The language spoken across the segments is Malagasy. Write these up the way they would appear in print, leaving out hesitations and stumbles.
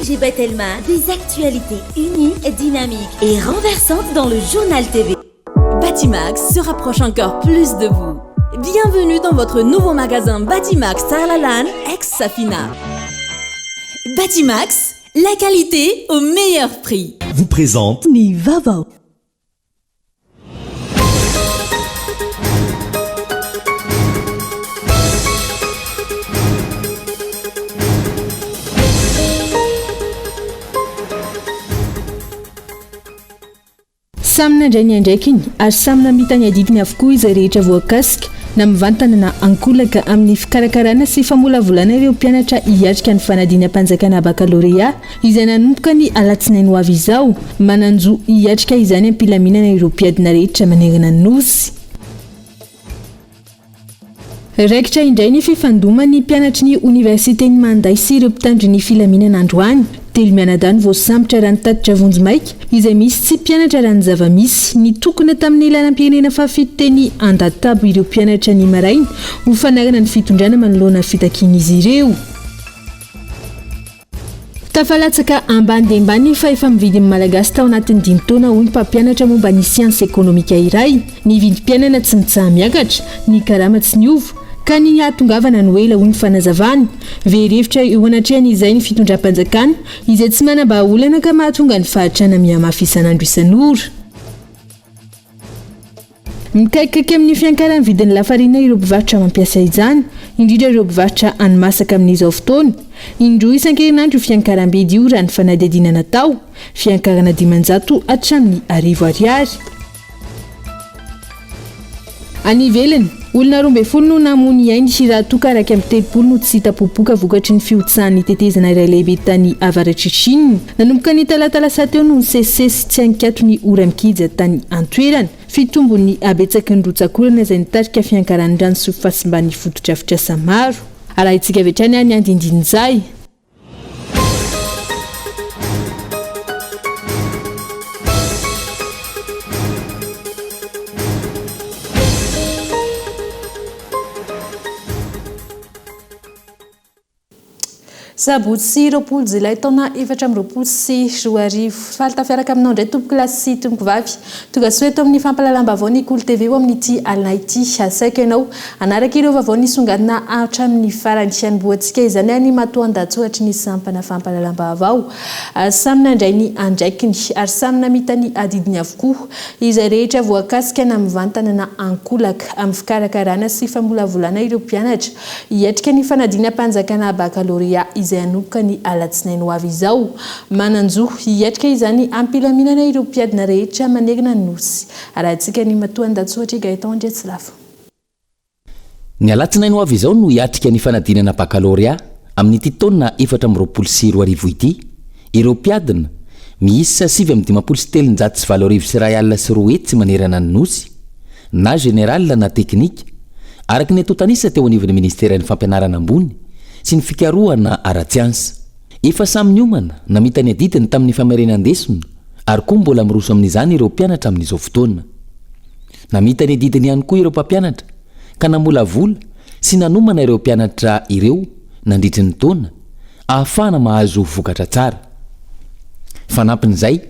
ONG Batelma, des actualités uniques, dynamiques et renversantes dans le Journal TV. Batimax se rapproche encore plus de vous. Bienvenue dans votre nouveau magasin Batimax Tarlalan ex-Safina. Batimax, la qualité au meilleur prix. Vous présente Ny vaovao. Samy nandray ny andraikiny ary samy namita ny adidiny avokoa izay rehetra voakasika na mivantana na ankolaka amin'ny fikarakarana sy famolavolana ireo mpianatra hiatrika ny fanadinam-panjakana bakalorea izay nanomboka ny alatsinainy ho avy izao. Manan-jo hiatrika izany am-pilaminana ireo mpiadina rehetra manerana ny Nosy. Raikitra indray ny fifandoman'ny mpianatry ny oniversiten'i Manday sy ireo mpitandro ny filaminana androany. Telo mianadahy no voasambotra raha ny tatitra vonjimaika, izay misy tsy mpianatra raha ny zava-misy. Nitokona tamin'ny lalam-pirenena fahafito teny Andatabo ireo mpianatra ny maraina ho fanarana ny fitondrana manoloana fitakian'izy ireo. Tafalatsaka ambany dia ambany ny fahefa-mividin'ny Malagasy tao anatin'ny dimy taona hoy ny mpampianatra momba ny siansa ekonomika iray. Ny vidim-piainana tsy mitsaha-miakatra, ny karama tsy niova, ka ny hahatongavana no ela hoy ny fanazavany. Very hevitra eo anatrehan'izay ny fitondram-panjakana izay tsy manam-bahaolana ka mahatonga ny fahantrana mihamafy isan'andro isan'ora. Mikaikikaiky amin'ny fiankaran'ny vidin'ny lafarina ireo mpivarotra mampiasa izany, indrindra ireo mpivarotra hani-masaka amin'izao fotoana. Indroa isan-kerinandro io fiankaram-bidy io raha ny fanadihadiana natao, fiankarana 500 hatramin'ny 1000 ariary. Any ivelany, olona 12 no namoy ny ainy raha toa ka 31 no tsy hita popoka vokatry ny fihotsahan'ny tetezana iray lehibe tany avaratr'i Chine. Nanomboka ny talata lasa teo no nisesisesy tsy an-kiato ny ora-mikija tany an-toerana. Fitombon'ny habetsaky ny rotsak'orana izay nitarika fiankaran'ny rano sy fahasimban'ny fotodrafitrasa maro. Arahintsika avy hatrany ny andindinin'izay. Sabotsy 20 jolay taona 2024. Faly tafiaraka aminao indray tompokolahy sy tompokovavy. Tongasoa eto amin'ny fampahalalam-baovao ny Kolo TV ho amin'ity alina ity. Asaiko ianao hanaraka ireo vaovao nisongadina hatramin'ny farany. Hanombohantsika izany ny matoandahatsoratry ny sampana fampahalalam-baovao. Samy nandray ny andraikiny ary samy namita ny adidiny avokoa izay rehetra voakasika na mivantana na ankolaka amin'ny fikarakarana sy famolavolana ireo mpianatra Hiatrika ny fanadinam-panjakana bakalorea izay hanomboka ny alatsinainy ho avy izao. Manan-jo hiatrika izany am-pilaminana ireo mpiadina rehetra manerana ny Nosy. Arahintsika ny matoan-dahatsoratr'i Gaëtan Andriatsilafo. Ny alatsinainy ho avy izao no hiatrika ny fanadinana bakalorea amin'ity taona 2024 ity ireo mpiadina miisa 1359 manerana ny Nosy. na général na teknika, araka ny antontan'isa teo anivon'ny Ministeran'ny Fampianarana ambony sy ny fikarohana ara-tsiansa. Efa samy niomana, namita ny adidiny tamin'ny famerenan-desona ary koa mbola miroso amin'izany ireo mpianatra amin'izao fotoana. Namita ny adidiny ihany koa ireo mpampianatra ka namolavola sy nanomana ireo mpianatra ireo nandritry ny taona ahafahana mahazo vokatra tsara. Fanampin'izay,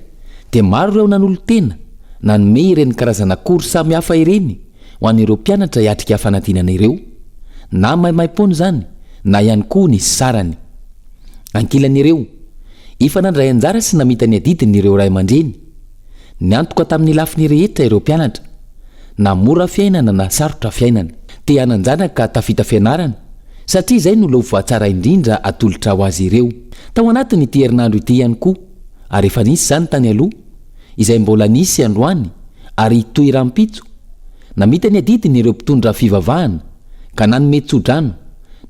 dia maro ireo nanolo-tena nanome ireny karazana cours samihafa ireny ho an'ireo mpianatra hiatrika fanadinana ireo, na maimaimpoana izany na ihany koa nisy sarany. Ankilan'ireo, efa nandray anjara sy namita ny adidiny ireo ray aman-dreny. Niantoka tamin'ny lafiny rehetra ireo mpianatra, na mora fiainana na sarotra fiainana. Te hanan-janaka tafita fianarana, satria izay no lova tsara indrindra atolotra ho azy ireo. Tao anatin'ity herinandro ity ihany koa, ary efa nisy izany tany aloha, izay mbola nisy androany ary hitohy rahampitso, namita ny adidiny ireo mpitondra fivavahana ka nanome tso-drano,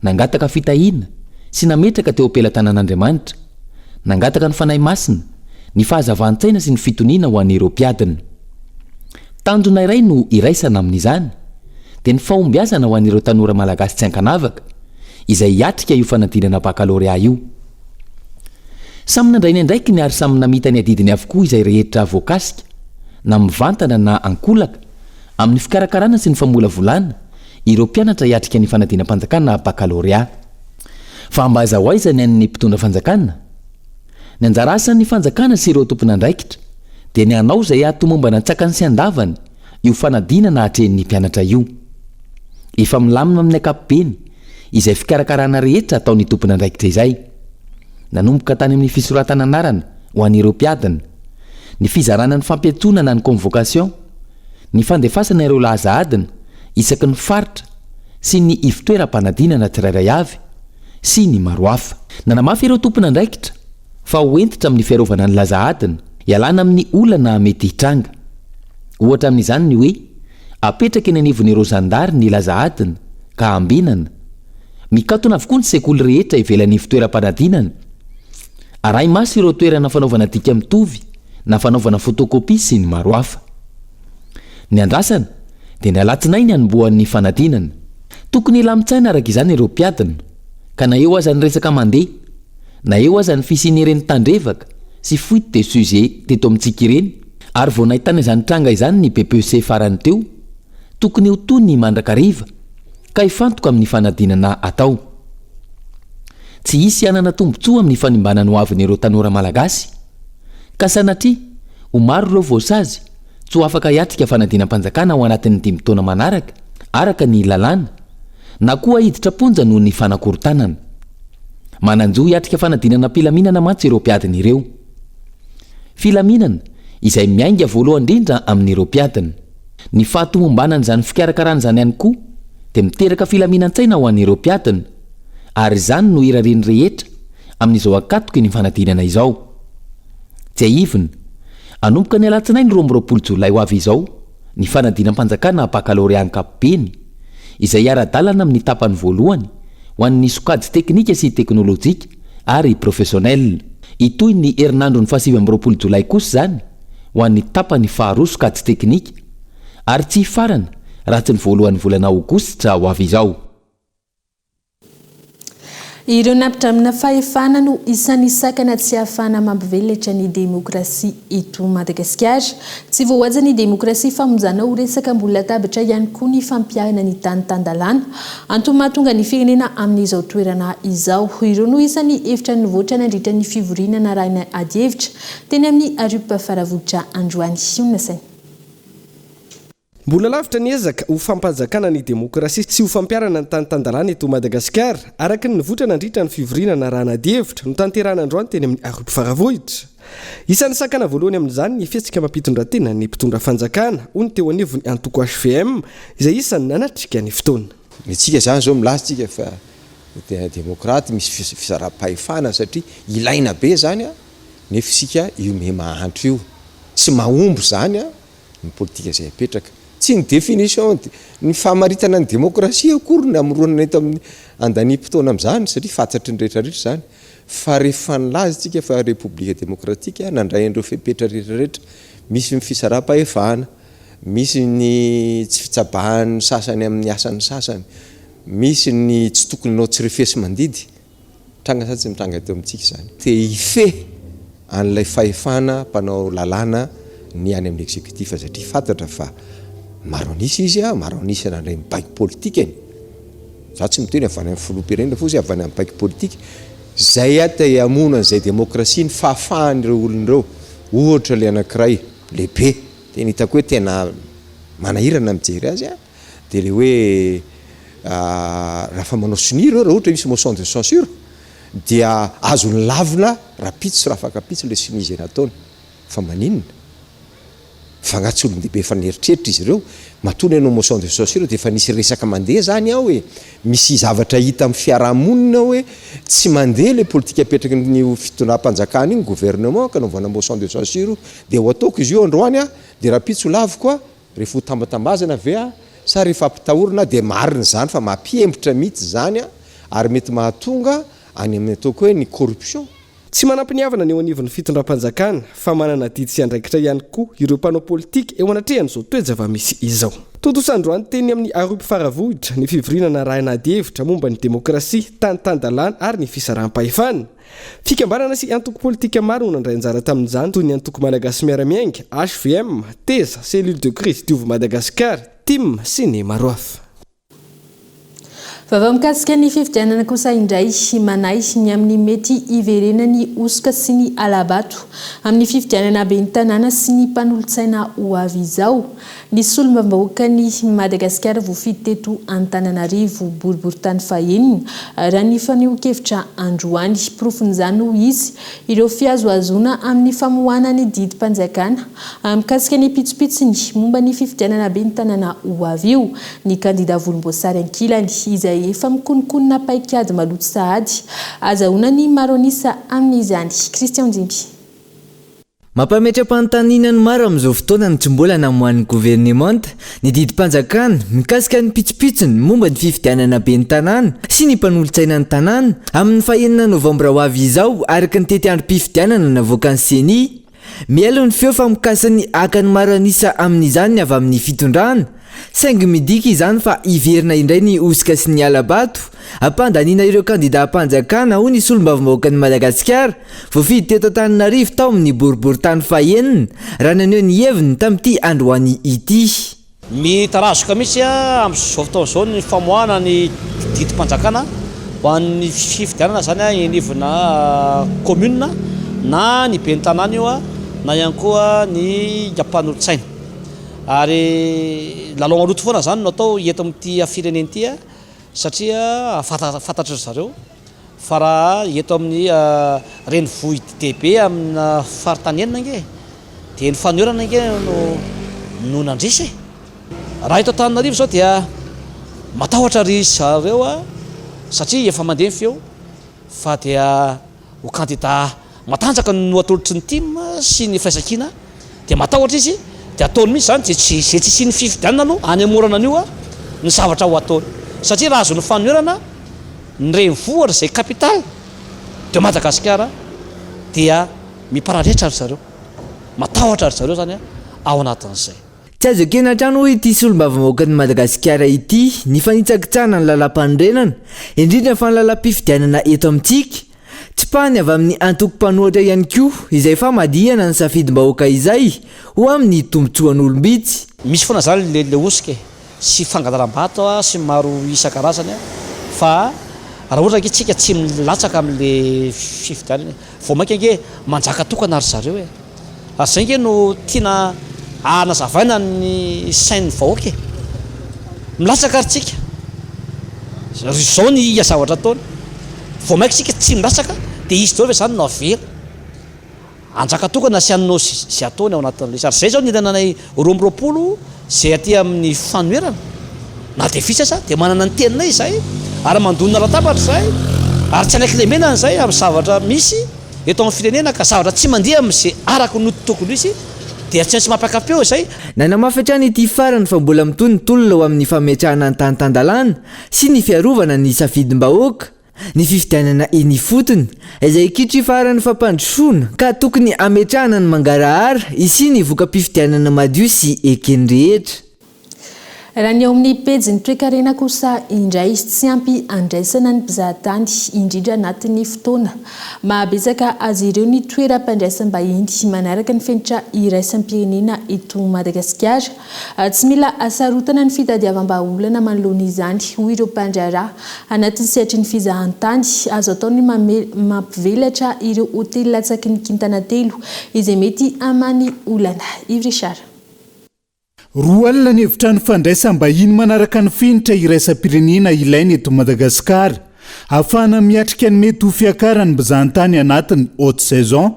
nangataka fitahiana sy nametraka teo am-pelatanan'Andriamanitra, nangataka ny Fanahy Masina, ny fahazavan-tsaina sy ny fitoniana ho an'ireo mpiadina. Tanjona iray no iraisana amin'izany, dia ny fahombiazana ho an'ireo tanora malagasy tsy ankanavaka, izay hiatrika io fanadinana bakalorea io. Samy nandray ny andraikiny ary samy namita ny adidiny avokoa izay rehetra voakasika, na mivantana na ankolaka, amin'ny fikarakarana sy ny famolavolana ireo mpianatra hiatrika ny fanadinam-panjakana bakalorea. Fa mba aiza ho aiza ny an'ny mpitondra fanjakana? Ny anjara asan'ny fanjakana sy ireo tompon'andraikitra dia ny hanao izay hahatomombana an-tsakany sy an-davany io fanadinana atrehin'ny mpianatra io. Efa milamina amin'ny ankapobeny izay fikarakarana rehetra ataon'ny tompon'andraikitra izay. Nanomboka tany amin'ny fisoratana anarana ho an'ireo mpiadina, ny fizarana ny fampiantsoana na ny convocation, ny fandefasana ireo laza adina isaky ny faritra sy ny ivotoeram-panadinana tsirairay avy, sy ny maro hafa. Nanamafy ireo tompon'andraikitra fa ho hentitra amin'ny fiarovana ny laza adina, hialana amin'ny olana mety hitranga. Ohatra amin'izany ny hoe apetraka eny anivon'ireo zandary ny laza adina ka ambenana. Mikatona avokoa ny sekoly rehetra ivelan'ny ivotoeram-panadinana. Arahi-maso ireo toerana fanaovana dika mitovy na fanaovana photocopie sy ny maro hafa. Ny andrasana dia ny alatsinainy hanombohan'ny fanadinana. Tokony hilamin-tsaina araka izany ireo mpiadina, ka na eo aza ny resaka mandeha, na eo aza ny fisian'ireny tandrevaka sy fuite de sujet teto amintsika ireny, ary vao nahitana izany tranga izany ny BEPC farany teo, tokony ho tony mandrakariva ka hifantoka amin'ny fanadinana atao. Tsy hisy hanana tombontsoa amin'ny fanimbana ny hoavin'ireo tanora malagasy, ka sanatria ho maro ireo voasazy tsy ho afaka hiatrika fanadinam-panjakana ao anatin'ny dimy taona manaraka, araka ny lalàna, na koa hiditra am-ponja noho ny fanakorontanana. Manan-jo hiatrika fanadinana am-pilaminana mantsy ireo mpiadina ireo. Filaminana izay miainga voalohany indrindra amin'ireo mpiadina. Ny fahatomombanan'izany fikarakarana izany ihany koa dia miteraka filaminan-tsaina ho an'ireo mpiadina, ary izany no irarian'ny rehetra amin'izao ankatoky ny fanadinana izao. Tsiahivina, hanomboka ny alatsinainy 22 jolay ho avy izao ny fanadinam-panjakana bakalorea ankapobeny, izay hiara-dalana amin'ny tapany voalohany ho an'ny sokajy teknika sy teknolojika ary professionnel. Hitohy ny herinandron'ny faha-29 jolay kosa izany ho an'ny tapany faharoa sokajy teknika ary tsy hifarana raha tsy ny voalohan'ny volana aogositra ho avy izao. Ireo nampidramina fahefana no isan'ny sakana tsy ahafahana mampivelatra ny demokrasia eto Madagasikara. Tsy voahaja ny demokrasia famonjana ho resaka ambony latabatra ihany koa ny fampiharana ny tany tan-dalàna. Antony mahatonga ny firenena amin'izao toerana izao. Ireo no isan'ny hevitra nivoatra nandritra ny fivoriana narahina adihevitra teny amin'ny Arup Faravohitra androany. Io no nasaina. Mbola lavitra ny ezaka ho fampanjakana ny demokrasia sy ho fampiharana ny tany tan-dalàna eto Madagasikara, araka ny nivoitra nandritra ny fivoriana narahana adihevitra notanterahina androany teny amin'ny Arup Faravohitra. Isan'ny sakana voalohany amin'izany ny fihetsika amam-pitondran-tena ny mpitondra fanjakana, hoy ny teo anivon'ny antoko hvm, izay isan'ny nanatrika ny fotoana. Ny antsika izany izao milaza tsika fa tena demokraty, misy fizaram-pahefana satria ilaina be izany nefa isika io miha mahantra io, tsy mahomby izany ny politika izay apetraka. Tsy ny définition, ny famaritana ny démocratie akory no namoronana eto amin'ny andaniam-potoana amin'izany satria fantatry ny rehetra rehetra izany. Fa rehefa nilaza isika fa Repoblika demokratika, nandray an'ireo fepetra rehetra rehetra, misy ny fisaraham-pahefana, misy ny tsy fitsabahan'ny sasany amin'ny asan'ny sasany, misy ny tsy tokony hanao tsy refesi-mandidy, Mitranga sa tsy mitranga eto amintsika izany? Te hifehy an'ilay fahefana mpanao lalàna ny any amin'ny executif satria fantatra fa maro an'isa izy, maro an'isa nandray ny baiko politikany. Za tsy miteny avy any amin'ny filoham-pirenena fa ozy avy any amin'ny baiko politika. Zay te hamono an'izay demokrasia ny fahafahan'ireo olona ireo. Ohatra ilay anankiray lehibe tena hitako hoe tena manahirana mijery azy. Dia ilay hoe raha manao sonia ireo, raha ohatra misy motion de censure dia azony lavina rahampitso sy rahafakampitso ilay sonia izay nataony. Fa maninona? Fa angaha tsy olon-dehibe efa nieritreritra izy ireo? Matoa nanao motion de censure dia efa nisy resaka mandeha izany ao e! Misy zavatra hita amin'ny fiaraha-monina ao hoe tsy mandeha ilay politika apetraky ny fitondram-panjakana io, ny gouvernement, ka anaovana motion de censure dia ho ataoko izy io androany an, dia rahampitso ho laviko an! Rehefa ho tambatambazana ve aho sa rehefa ampitahorina aho dia marina izany fa mampiembotra mihitsy izany ary mety mahatonga any amin'ny ataoko hoe ny corruption. Tsy manampiniavana ny eo anivon'ny fitondram-panjakana fa manana adidy sy andraikitra ihany koa ireo mpanao politika eo anatrehan'izao toe-javamisy izao. Tontosa androany teny amin'ny Arup Faravohitra ny fivoriana narahina adihevitra momba ny demokrasia, tany tan-dalàna ary ny fisaraham-pahefana. Fikambanana sy antoko politika maro no nandray anjara tamin'izany toy ny Antoko Malagasy Miara-Miainga, hvm, Teza, Cellule de Crise Diovy Madagasikara, tim, sy ny maro hafa. Vaovao mikasika ny fifidianana kosa indray, manahy ny amin'ny mety hiverenan'ny hosoka sy ny hala-bato amin'ny fifidianana ben'ny tanàna sy ny mpanolotsaina ho avy izao ny solombavambahoakan'i Madagasikara voafidy teto Antananarivo boriborintany fahenina, raha ny fanehoan-kevitra androany. Porofon'izany, hoy izy, ireo fihazohazoana amin'ny famoahana ny didim-panjakana mikasika ny pitsopitsony momba ny fifidianana ben'ny tanàna ho avy io. Ny kandida volomboasary ankilany, izay efa mikononkonona paikady maloto sahady azahoana ny maro an'isa amin'izany. Christian Ndimby. Mampametra-panontaniana ny maro amin'izao fotoana ny tsy mbola namoahan'ny governemanta ny didim-panjakana mikasika ny pitsopitsony momba ny fifidianana ben'ny tanàna sy ny mpanolotsaina ny tanàna amin'ny fahenina novambra ho avy izao araka ny tetiandrom-pifidianana navoakan'ny Ceni. Miely ny feo fa mikasa ny haka ny maro an'isa amin'izany ny avy amin'ny fitondrana, saingy midika izany fa hiverina indray ny hosoka sy ny hala-bato hampandaniana ireo kandidam-panjakana, hoy ny solombavambahoakan'i Madagasikara, voafidy teto Antananarivo tao amin'ny boriborintany fahenina, raha naneho ny heviny tamin'ity androany ity. Mitarazoka mihitsy amin'izao fotoana izao ny famoahana ny didim-panjakana ho an'ny fifidianana izany eny anivona commune na ny ben'ny tanàna io na ihany koa ny mpanolotsaina. Ary lalao maloto foana izany no atao eto amin'ity firenena ity satria fantatry ry zareo fa raha eto amin'ny renivohi-dehibe amina faritany enina ange Dia ny fanoherana ange no no nandresy e! Raha eto Antananarivo izao dia matahotra ry zareo a, satria efa mandeha ny feo fa dia ho kandida matanjaka no atolotry ny tim sy ny firaisankina dia matahotra izy dia ataony mihitsy izany izay tsy izay tsy hisian'ny fifidianana aloha hanemorana an'io a ny zavatra ho ataony satria raha azon'ny fanoherana ny renivohitra izay capitale de Madagasikara dia Mipararetra ry zareo. Matahotra ry zareo zany ao anatin'izay. Tsy azo ekena hatrany hoy ity solombavambahoakan'i Madagasikara ity ny fanitsakitsahana ny lalàmpanorenana, indrindra fa ny lalàm-pifidianana eto amintsika. Tsipahany avy amin'ny antoko mpanohatra ihany koa izay famadihana ny safidim-bahoaka izay ho amin'ny tombontsoan'olom-bitsy. Misy foana zany le le hosoka e, sy fangalaram-bato sy maro isan-karazany fa raha ohatra ange tsika tsy milatsaka amin'le fifidianana e, Vao mainka ange manjaka tokana ry zareo e! Ary izay ange no tiana hanazavaina ny sain'ny vahoaka e! Milatsaka ary tsika, ry izao ny zavatra ataony, vao mainka isika tsy milatsaka dia izy daholo ve izany no avela hanjaka tokana sy hanao izay ataony ao anatin'ilay izy? Ary izay izao no niainanay 22 izay aty amin'ny fanoherana, na dia vitsy aza dia manana ny teninay izahay ary mandonona latabatra izahay ary tsy hanaiky lemenana izahay amin'ny zavatra misy eto amin'ny firenena ka zavatra tsy mandeha amin'izay araka ny tokony ho izy dia tsy maintsy mampiaka-peo izahay. Nanamafy hatrany ity farany fa mbola mitohy ny tolona ho amin'ny fametrahana ny tany tan-dalàna sy ny fiarovana ny safidim-bahoaka. Ny fifidianana eny ifotony, izay kitro ifaharan'ny fampandrosoana, ka tokony hametrahana ny mangarahara hisian'ny voka-pifidianana madio sy eken'ny rehetra. Raha ny ao amin'ny pejin'ny toekarena kosa indray, tsy ampy andraisana ny mpizahatany, indrindra anatin'ny fotoana mahabetsaka azy ireo ny toeram-pandraisam-bahiny manaraka ny fenitra iraisam-pirenena eto Madagasikara. Tsy mila hasarotana ny fitadiavam-bahaolana manoloana izany, hoy ireo mpandraharaha anatin'ny sehatry ny fizahantany. Azo atao ny mampivelatra ireo hotely latsaky ny kintana telo izay mety hamaha ny olana. Yves Richard. 20 ny efitrano fandraisam-bahiny manaraka ny fenitra iraisam-pirenena ilaina eto Madagasikara, ahafahana miatrika ny mety ho fiakaran'ny mpizahantany anatin'ny haute saison.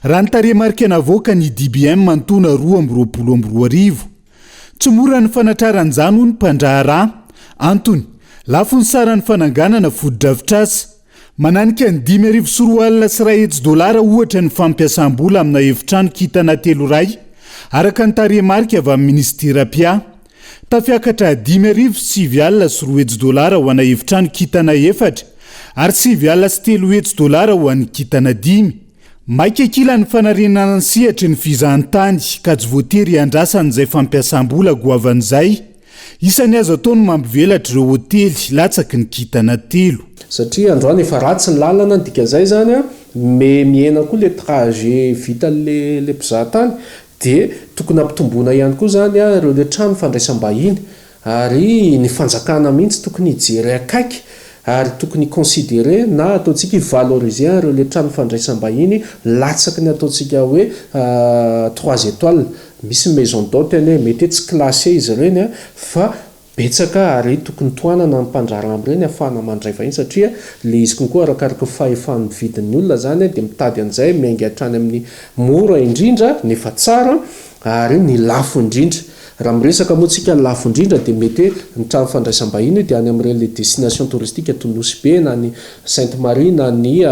Raha ny tarehimarika navoakan'ny DBM ny taona 2022. Tsy mora ny fanatrarana izany hoy ny mpandraharaha. Antony, lafo ny saran'ny fananganana fotodrafitrasa. Mananika ny 2105 dolara ohatra ny fampiasam-bola amina efitrano kintana telo iray, araka ny tarehimarika avy amin'ny minisitera mpiahy. Tafiakatra 209 dolara ho ana efitrano kintana efatra ary 309 dolara ho an'ny kintana dimy. Maika kila ny fanarenana ny sehatry ny fizahantany ka tsy voatery hiandrasana izay fampiasam-bola goavana izay. Isan'ny azo atao ny mampivelatra ireo hotely latsaky ny kintana telo. Satria androany efa ratsy ny lalana, ny dikan'izay izany an, me mihena koa le trajet vitan'le le mpizahatany, dia tokony hampitomboina ihany koa izany an ireo le trano fandraisam-bahiny. Ary ny fanjakana mihitsy tokony hijery akaiky ary tokony hi-considerer na ataontsika hi-valoriser an'ireo le trano fandraisam-bahiny latsaky ny ataontsika hoe trois étoiles. Misy maison d'hôte anie, mety hoe tsy classé izy ireny fa betsaka ary tokony tohanana ny mpandraharaha amin'ireny ahafahana mandray vahiny satria le izy konkoa arakaraky ny fahefa-mividin'ny olona zany dia mitady an'izay miainga hatrany amin'ny mora indrindra nefa tsara ary ny lafo indrindra. Raha miresaka moa tsika ny lafo indrindra dia mety hoe ny trano fandraisam-bahiny dia any amin'ireny le destination touristique toy Nosy Be na ny Sainte Marie na ny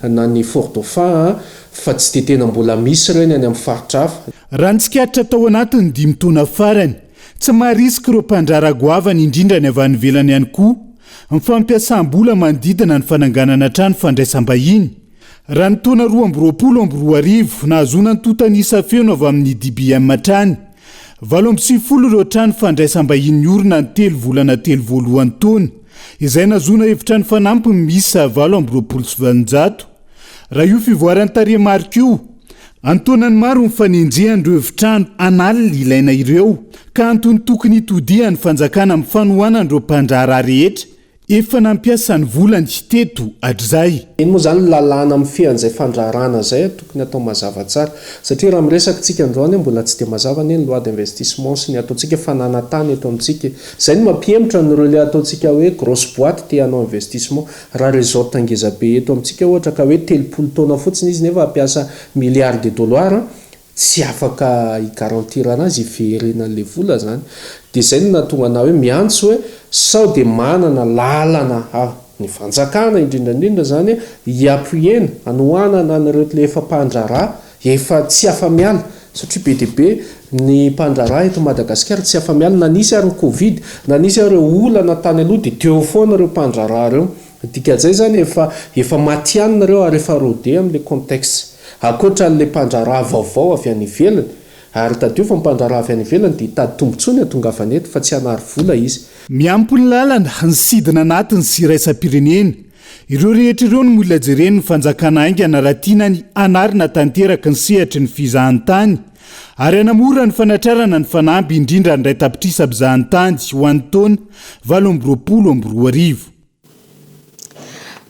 na ny Fort Dauphin fa tsy dia tena mbola misy ireny any amin'ny faritra hafa. Raha ny tsikaritra tao anatin'ny dimy taona farany, tsy maharisika ireo mpandraharaha goavana indrindra ny avy any ivelany ihany koa ny fampiasam-bola manodidina ny fananganana trano fandraisam-bahiny. Raha ny taona 2022, nahazoana antontan'isa feno avy amin'ny DBM hatrany, 98 ireo trano fandraisam-bahiny niorina ny telo volana telo voalohany taona, izay nahazoana efitrano fanampiny miisa 828. Raha io fivoaran'ny tarehimarika io, an-taonany maro ny fanenjehan'ireo efitrano an'alina ilaina ireo, ka antony tokony hitodihan'ny fanjakana amin'ny fanohanana ireo mpandraharaha rehetra efa nampiasa ny volany teto hatrizay. Iny moa izany ny lalàna mifehy an'izay fandraharahana izay tokony atao mazava tsara. Satria raha miresaka tsika androany mbola tsy dia mazava anie ny loi d'investissement sy ny ataontsika fananan-tany eto amintsika e. Izay no mampihemotra an'ireo ilay ataontsika hoe grosse boite te hanao investissement. Raha resort ngezabe eto amintsika ohatra ka hoe 30 taona fotsiny izy nefa hampiasa milliards de dollars, tsy afaka hi-garantir anazy hiverenan'ilay vola zany. Dia izay no nahatonga anah hoe miantso hoe sao dia manana lalana aho, ny fanjakana indrindra indrindra zany hi-appuyer-na, hanohanana an'ireto ilay efa mpandraharaha efa tsy afa-miala satria be dia be ny mpandraharaha eto Madagasikara tsy afa-miala na nisy ary ny covid, na nisy ary ireo olana tany aloha dia teo foana ireo mpandraharaha ireo. Ny dikan'izay izany efa efa matihanina ireo ary efa rodé amin'ilay contexte. Ankoatra an'ilay mpandraharaha vaovao avy any ivelany, ary tadidio fa ny mpandraharaha avy any ivelany dia hitady tombontsoa ny hatongavany eto fa tsy hanary vola izy. Miampy ny lalana, ny sidina anatiny sy iraisam-pirenena. Ireo rehetra ireo no mila jeren'ny fanjakana haingana raha tiana ny hanarina tanteraka ny sehatry ny fizahantany ary hanamora ny fanatrarana ny fanamby indrindra ny iray tapitrisa mpizahantany ho an'ny taona 2028.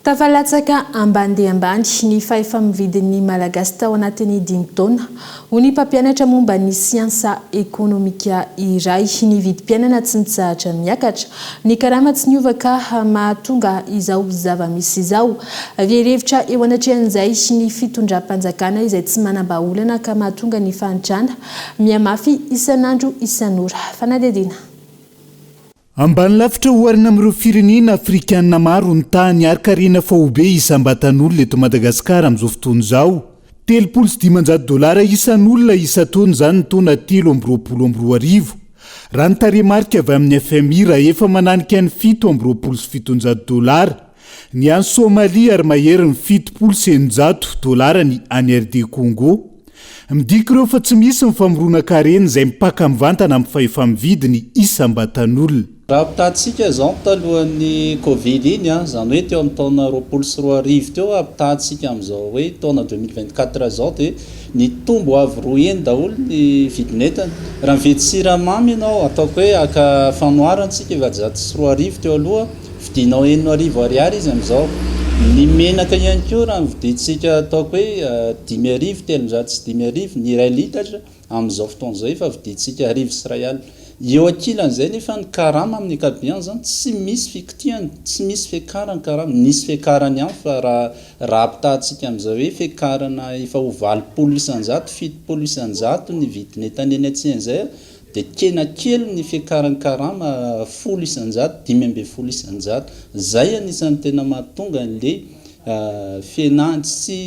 Tafalatsaka ambany dia ambany ny fahefa-mividin'ny Malagasy tao anatin'ny dimy taona, hoy ny mpampianatra momba ny siansa ekonomika iray. Ny vidim-piainana tsy mitsahatra miakatra, ny karama tsy niova ka mahatonga izao zava-misy izao. Very hevitra eo anatrehan'izay ny fitondram-panjakana izay tsy manam-bahaolana ka mahatonga ny fahantrana mihamafy isan'andro isan'ora. Fanadihadiana. Ambany lavitra oharina amin'ireo firenena afrikanina maro ny tahan'ny harin-karena faobe isam-batan'olona eto Madagasikara amin'izao fotoana izao. 530 dolara isan'olona isan-taona izany ny taona 2023, raha ny tarehimarika avy amin'ny FMI raha efa mananika ny 727 dolara ny any Somalia ary maherin'ny 670 dolara ny any RD Congo. Midika ireo fa tsy misy ny famoronan-karena izay mipaka mivantana amin'ny fahefa-mividy ny isam-batan'olona. Raha ampitahantsika izao ny talohan'ny Covid iny, izany hoe teo amin'ny taona 2020 teo, ampitahantsika amin'izao hoe taona 2024 izao dia nitombo avo roa heny daholo ny vidin'entana. Raha mividy siramamy ianao, ataoko hoe haka fanoharana isika, 2004 teo aloha, Vidianao 6000 ariary izy amin'izao. Ny menaka ihany koa raha ny vidintsika ataoko hoe 5000, 5300 ny iray litatra, amin'izao fotoana izao efa vidintsika 1100. Eo ankilan'izay nefa ny karama amin'ny ankapobeny izany tsy misy fikitihana, tsy misy fiakarany karama. Nisy fiakarany ihany fa raha raha ampitahantsika amin'izao hoe fiakarana efa ho 80%, 70% ny vidin'entana eny an-tsena izay, Dia tena kely ny fiakaran'ny karama, 10%, 15%. Izay anisan'ny tena mahatonga an'ilay fihenany sy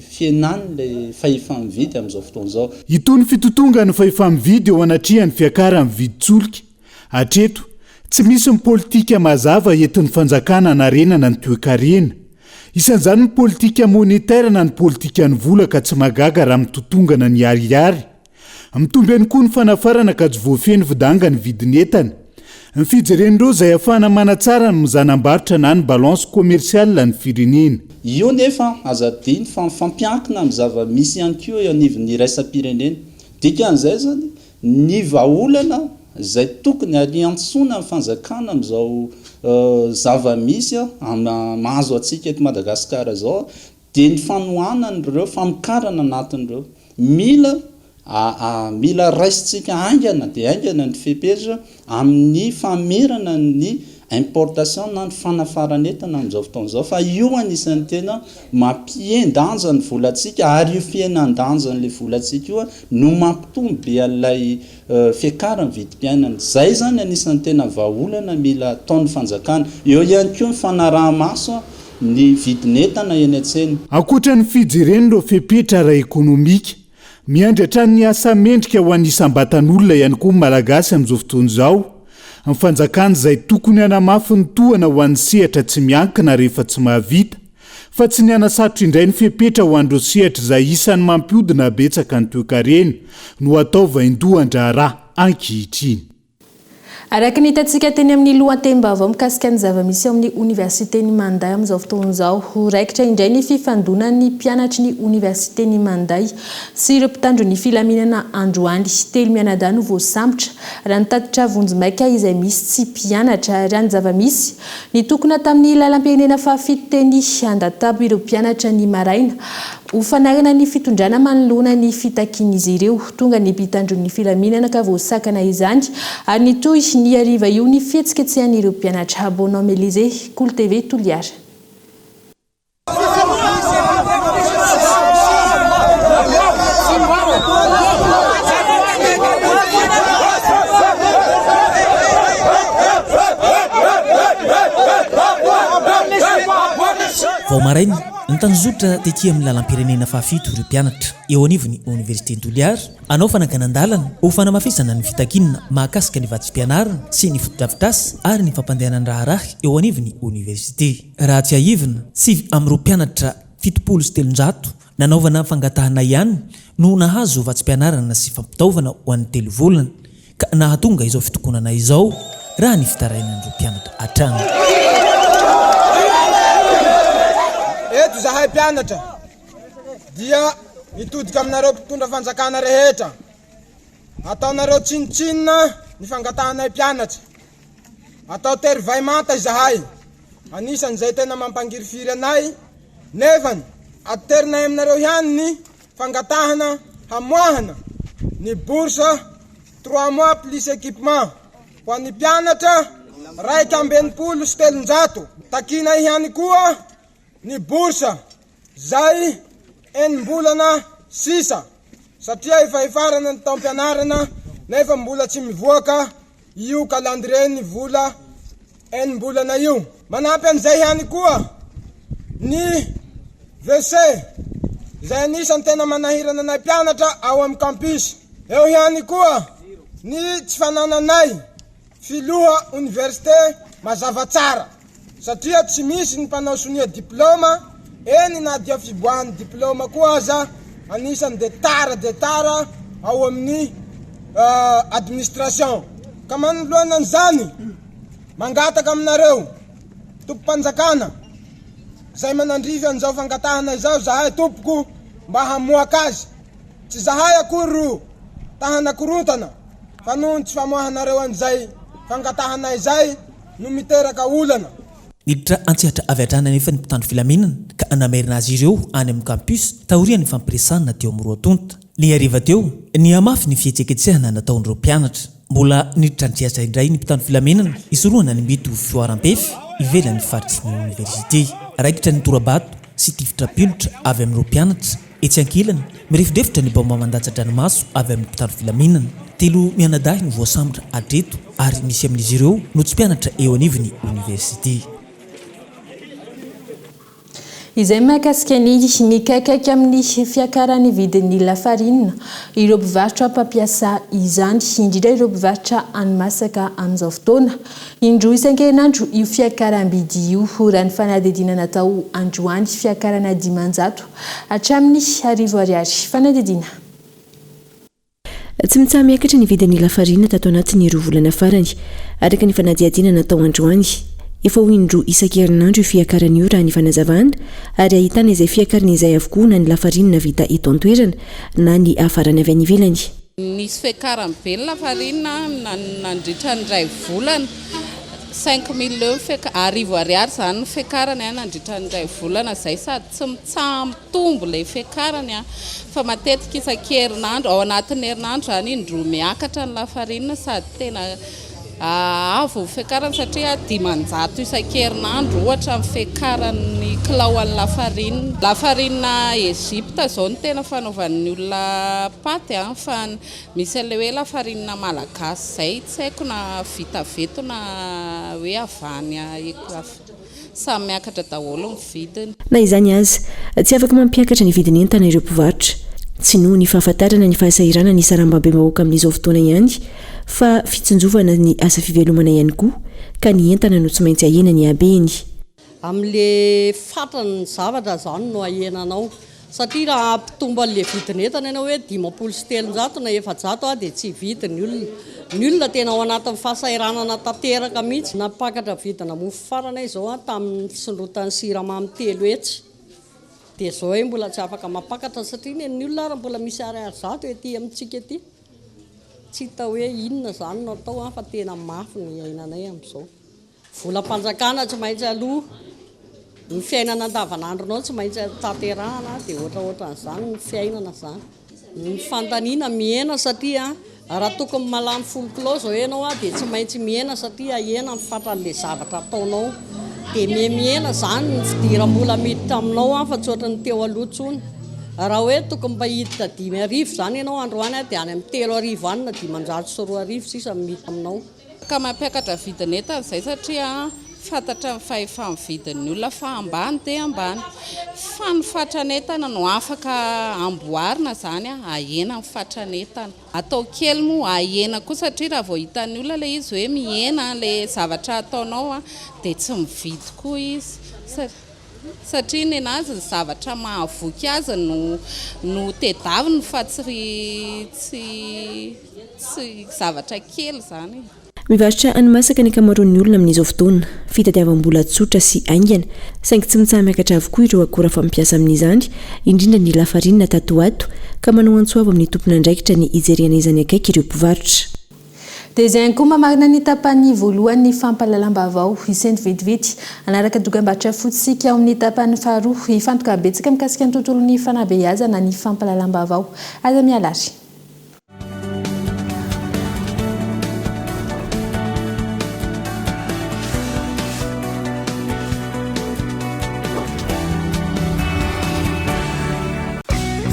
fihenan'ilay fahefa-mividy amin'izao fotoana izao. Itony fitotongan'ny fahefa-mividy eo anatrehan'ny fiakaran'ny vidin-tsolika. Hatreto, tsy misy ny politika mazava entin'ny fanjakana hanarenana ny toekarena. Isan'izany ny politika monetaire na ny politikan'ny vola ka tsy mahagaga raha mitotongana ny ariary. Mitombo ihany koa ny fanafarana ka tsy voafehy ny fidanga ny vidin'entana. Ny fijeren'ireo izay ahafahana manatsara ny mizanam-barotra na ny balance commerciale ny firenena. Io nefa aza adino fa mifampiankina amin'ny zava-misy ihany koa eo anivon'ny iraisam-pirenena. Dikan'izay izany, ny vahaolana izay tokony ary iantsoana ny fanjakana amin'izao zava-misy mahazo antsika eto Madagasikara izao dia ny fanohanana ireo famokarana anatiny ireo. Mila mila raisintsika haingana dia haingana ny fepetra amin'ny famerana ny importation na ny fanafaran'entana amin'izao fotoana izao fa io anisan'ny tena mampihen-danja ny volantsika ary io fihenan-danjan'ilay volantsika io no mampitombo be an'ilay fiakaran'ny vidim-piainana. Izay izany anisan'ny tena vahaolana mila ataon'ny fanjakana. Eo ihany koa ny fanaraha-maso ny vidin'entana eny an-tsena. Ankoatra ny fijerena ireo fepetra ara-ekonomika, miandry hatrany ny asa mendrika ho an'ny isam-batan'olona ihany koa ny Malagasy amin'izao fotoana izao. Ny fanjakana izay tokony hanamafy ny tohana ho an'ny sehatra tsy miankina rehefa tsy mahavita, fa tsy ny hanasarotra indray ny fepetra ho an'ireo sehatra izay isan'ny mampihodina betsaka ny toekarena no atao vaindohan-draharaha ankehitriny. Araka ny hitantsika teny amin'ny lohatenim-baovao mikasika ny zava-misy ao amin'ny oniversiten'i Manday amin'izao fotoana izao, ho raikitra indray ny fifandonan'ny mpianatry ny oniversiten'i Manday sy ireo mpitandro ny filaminana androany. Telo mianadahy no voasambotra, raha ny tatitra vonjimaika izay misy tsy mpianatra. Raha ny zava-misy, Nitokona tamin'ny lalam-pirenena fahafito teny Andatabo ireo mpianatra ny maraina ho fanarana ny fitondrana manoloana ny fitakian'izy ireo. Tonga ny mpitandro ny filaminana ka voasakana izany ary nitohy ny hariva io ny fihetsiketsehan'ireo mpianatra. Bonhomme Elysée, Kolo TV, Toliara. Vao maraina, nitanjozotra tety amin'ny lalam-pirenena fahafito ireo mpianatra eo anivon'ny Oniversiten'i Toliara hanao fananganan-dalana ho fanamafisana ny fitakiana mahakasika ny vatsim-pianarana sy ny fotodrafitrasa ary ny fampandehanan-draharaha eo anivon'ny oniversite. Raha tsiahivina, sivy amin'ireo mpianatra 370 nanaovana fangatahana ihany no nahazo vatsim-pianarana sy fampitaovana ho an'ny telo volana, ka nahatonga izao fitokonana izao, raha ny fitarainan'ireo mpianatra hatrany. Eto izahay mpianatra dia mitodika aminareo mpitondra fanjakana rehetra, ataonareo tsinontsinona ny fangatahanay mpianatra. Atao tery vay manta izahay, anisan'izay tena mampangirifiry anay, nefany aterinay aminareo ihany ny fangatahana hamoahana ny bourse trois mois plus équipement ho an'ny mpianatra 361. Takianay ihany koa ny bourse zay enim-bolana sisa satria efa hifarana ny taom-pianarana nefa mbola tsy mivoaka io calendrier-n'ny vola enim-bolana io. Manampy an'izay ihany koa ny WC izay anisan'ny tena manahirana anay mpianatra ao amin'ny campus. Eo ihany koa ny tsy fanananay Filoha oniversite mazava tsara satria tsy misy ny mpanao sonia diplaoma, eny na dia fiboahan'ny diplaoma koa aza anisan'ny dia tara dia tara ao amin'ny administration. Ka manoloana an'izany, mangataka aminareo tompom-panjakana izay manandrify an'izao fangatahana izao zahay tompoko mba hamoaka azy. Tsy zahay akory ro ta hanakorontana fa noho ny tsy famoahanareo an'izay fangatahanay izay no miteraka olana. Niditra an-tsehatra avy hatrany anefa ny mpitandro filaminana ka namerina azy ireo any amin'ny campus taorian'ny fampiresahana teo amin'ny roa tonta. Ny hariva teo, nihamafy ny fihetsiketsehana nataon'ireo mpianatra. Mbola niditra an-tsehatra indray ny mpitandro filaminana hisorohana ny mety ho fihoaram-pefy ivelan'ny faritry ny oniversite. Raikitra ny tora-bato sy tifitra pilotra avy amin'ireo mpianatra. Etsy ankilany, mirefodrefotra ny baomba mandatsa-dranomaso avy amin'ny mpitandro filaminana. Telo mianadahy no voasambotra hatreto ary misy amin'izy ireo no tsy mpianatra eo anivon'ny oniversite. Izay mahakasika ny mikaikaika amin'ny fiakaran'ny vidin'ny lafarinina ireo mpivarotra mpampiasa izany, indrindra ireo mpivarotra hani-masaka amin'izao fotoana. Indroa isan-kerinandro io fiakaram-bidy io, raha ny fanadihadiana natao androany, fiakarana 500 hatramin'ny 1000 ariary. Fanadihadiana. Tsy mitsaha-miakatra ny vidin'ny lafarina tato anatin'ny roa volana farany, araka ny fanadihadiana natao androany. Efa ho indroa isan-kerinandro io fiakarana io raha ny fanazavana, ary ahitana izay fiakarana izay avokoa na ny lafarinina vita eto an-toerana na ny hafarana avy any ivelany. Nisy fiakarany be ny lafarinina nandritra ny iray volana, 5000 eo ny fiaka, arivo ariary izany ny fiakarany nandritra ny iray volana izay, sady tsy mitsaha-mitombo ilay fiakarany fa matetika isan-kerinandro, ao anatin'ny herinandro izany indroa miakatra ny lafarinina sady tena Avo ny fiakarany satria 500 isan-kerinandro ohatra ny fiakaran'ny kilao an'ny lafarinina. Lafarinina Egypte izao no tena fanaovan'ny olona paty fa misy an'ilay hoe lafarinina malagasy izay tsy haiko na vita avy eto na hoe avy any Samy miakatra daholo ny vidiny. Na izany aza, tsy afaka mampiakatra ny vidin'entana ireo mpivarotra. Tsy noho ny fahafantarana ny fahasahiranan'ny sarambabem-bahoaka amin'izao fotoana ihany fa fitsinjovana ny asa fivelomana ihany koa ka ny entana no tsy maintsy ahena ny habeny. Amin'le fatran'ny zavatra zany no ahenanao. Satria raha hampitombo an'le vidin'entana ianao hoe 350 na 400 dia tsy hividy ny olona. Ny olona tena ao anatin'ny fahasahiranana tanteraka mihitsy. Nampakatra vidina mofo farany aho izao tamin'ny fisondrotan'ny siramamy 300. Dia izao aho mbola tsy afaka mampakatra satria ny olona ary mbola misy ariary 100 ety amintsika ety. Tsy hita hoe inona izany no atao fa tena mafy ny iainanay amin'izao. Volam-panjakana tsy maintsy aloa, ny fiainana andavanandronao tsy maintsy tanterahana dia ohatraohatran'izany ny fiainana izany. Ny fandaniana mihena satria raha tokony malany folo kilao izao ianao dia tsy maintsy mihena satria ahena ny fatran'ilay zavatra ataonao. Dia mihamihena izany ny fidiram-bola miditra aminao fa tsy ohatran'ny teo aloha intsony. Raha hoe tokony mba hiditra 5000 izany ianao androany dia any amin'ny 3000 any na 2500 sisa no miditra aminao. Ka mampiakatra vidin'entana izay satria fantatra ny fahefa-mividin'ny olona fa ambany dia ambany. Fa ny fatran'entana no afaka amboarina izany ahena ny fatran'entana. Atao kely moa ahena koa satria raha vao hitan'ny olona ilay izy hoe mihena ilay zavatra ataonao dia tsy mividy koa izy. Satria nenazy ny zavatra mahavoky azy no no tedaviny fa tsy tsy tsy zavatra kely izany e. Mivarotra hani-masaka ny ankamaroan'ny olona amin'izao fotoana. Fitadiavam-bola tsotra sy haingana. Saingy tsy mitsaha-miakatra avokoa ireo akora fampiasa amin'izany, indrindra ny lafarinina tato ho ato, ka manao antso avo amin'ny tompon'andraikitra ny hijerena izany akaiky ireo mpivarotra. Dia izay ihany koa mamarina ny tapany voalohan'ny fampahalalam-baovao. Hisento vetivety hanaraka dokambarotra fotsy isika ao amin'ny tapany faharoa. Hifantoka betsaka mikasika ny tontolon'ny fanabeazana ny fampahalalam-baovao. Aza miala ary.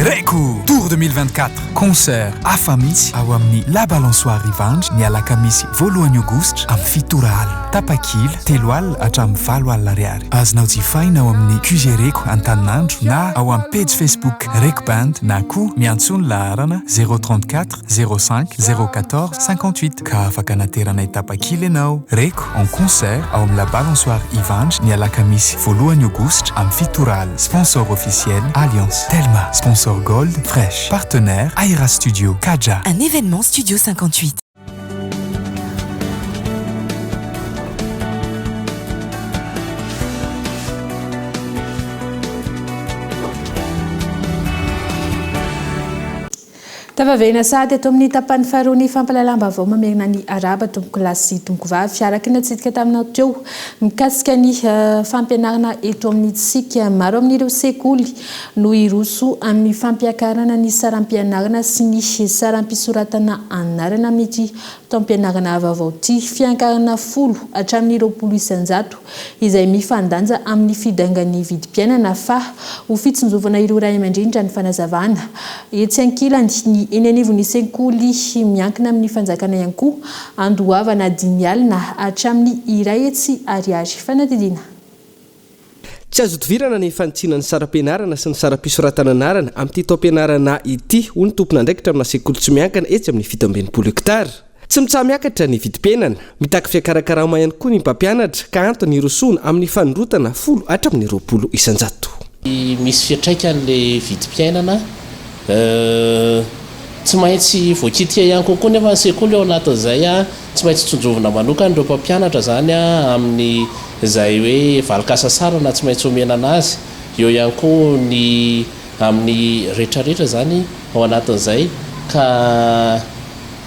Reko Tour 2024, concert hafa mihitsy ao amin'ny La Balançoire Ivandry ny alakamisy voalohany aogositra amin'ny fito ora alina. Tapakila, 30 hatramin'ny 80 ariary. Azonao jifaina ao amin'ny QG Reko Antaninandro na ao amin'ny pejy Facebook Reko Band na koa miantsoa ny laharana 034 05 014 58 ka afaka anateranay tapakila ianao. Reko en concert ao amin'ny La Balançoire Ivandry ny alakamisy voalohany aogositra amin'ny fito ora alina. Sponsor officiel Alliance Telma. Sponsor Gold Fresh. Partenaire Aira Studio Kaja. Un événement Studio 58. Tafaverina sahady eto amin'ny tapany faharoa ny fampahalalam-baovao mamerina ny arahaba tompokolahy sy tompokovavy. Araka ny natsidika taminao teo mikasika ny fampianarana eto amintsika, maro amin'ireo sekoly no hiroso amin'ny fampiakarana ny saram-pianarana sy ny saram-pisoratana anarana amin'ity taom-pianarana vaovao ity. Fiankarana 10 hatramin'ny 20% izay mifandanja amin'ny fidangan'ny vidim-piainana fa ho fitsinjovana ireo ray aman-dreny raha ny fanazavana. Etsy ankilany, ny eny anivon'ny sekoly miankina amin'ny fanjakana ihany koa andoavana 5 alina hatramin'ny 100 ariary. Fanadihadiana. Tsy azo idivirana ny fanitsiana ny saram-pianarana sy ny saram-pisoratana anarana amin'ity taom-pianarana ity, hoy ny tompon'andraikitra amina sekoly tsy miankina etsy amin'ny 67 hektara. Tsy mitsaha-miakatra ny vidim-piainana. Mitaky fiakarakarama ihany koa ny mpampianatra ka antony hirosoana amin'ny fanondrotana 10 hatramin'ny 20%. Misy fiantraikany ilay vidim-piainana. Tsy maintsy voakitika ihany koa koa nefa ny sekoly ao anatin'izay. Tsy maintsy tsinjovina manokana ireo mpampianatra izany amin'ny izay hoe valin-kasasarana tsy maintsy omena anazy. Eo ihany koa ny amin'ny rehetrarehetra izany ao anatin'izay. Ka